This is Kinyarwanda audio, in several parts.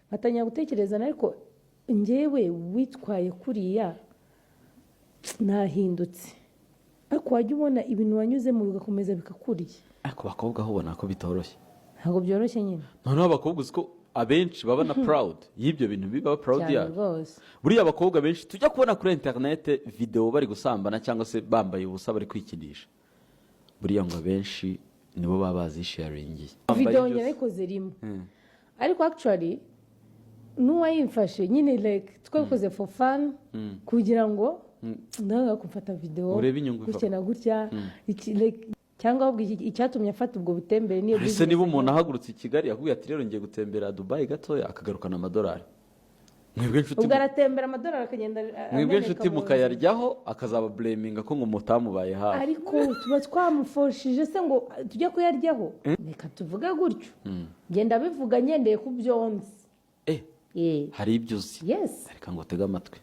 Nkatangira gutekereza, ariko njyewe witwaye kuriya nahindutse, ariko wajya ubona ibintu wanyuzemo bigakomeza bikakurya. Ariko abakobwa ho ubona ko bitoroshye. Ntabwo byoroshye nyine. Noneho abakobwa, uzi ko abenshi baba na proud y'ibyo bintu, biba proud Cyane. yabyo. Rwose. Buriya abakobwa benshi tujya kubona kuri interinete videwo bari gusambana cyangwa se bambaye ubusa bari kwikinisha, buriya ngo abenshi nibo baba bazisharingiye. Videwo njye nayikoze rimwe, ariko actually n'uwayimfashe nyine, like, twabikoze for fun kugira ngo ndanga kumfata videwo Urebe inyungu gutya ivamo. na gutya iki, like, cyangwa ahubwo icyatumye afata ubwo butembere niyo Ese business. niba umuntu ahagurutse i Kigali akubwira ati: "Rero ngiye gutembera Dubayi gatoya," akagarukana amadolari, mwebwe inshuti Ubwo aratembera, amadolari akagenda mwebwe ameneka inshuti mu nzu. mukayaryaho, akazaba bureminga ko ngo mutamubaye hafi. Ariko tuba twamufoshije se ngo tujye kuyaryaho? Reka tuvuge gutyo, ngenda bivuga ngendeye ku byo nzi. Eh. Eh. Hari ibyo uzi? Yes. Reka ngo utege amatwi.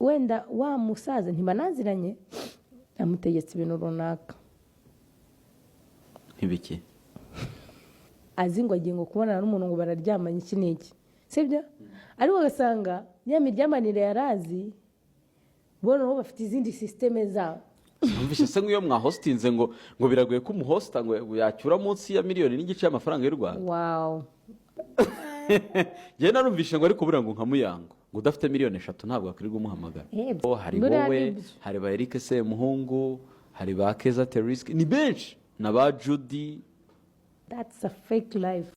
Wenda wa musaza ntibanaziranye, amutegetse ibintu runaka. Nk'ibiki? Azi ngo agiye ngo kubonana n'umuntu, ngo bararyamanye, iki n'iki, sibyo? Ariko ugasanga ya miryamanire yari azi, bo nabo bafite izindi sisiteme zabo. Numvise se nk'iyo mwahositinze ngo biragoye ko umuhosita ngo yacyura munsi ya 1.5 miliyoni y'amafaranga y'u Rwanda. Wow. Njyewe narumvishe ngo, ariko buriya ngo nka Muyango, ngo udafite miliyoni 3 ntabwo wakwirirwa umuhamagara. Eh, Oh, hari buriya wowe, nibyo. hari ba Eric Semuhungu, hari ba Keza Teriski, ni benshi, na ba Judy. That's a fake life.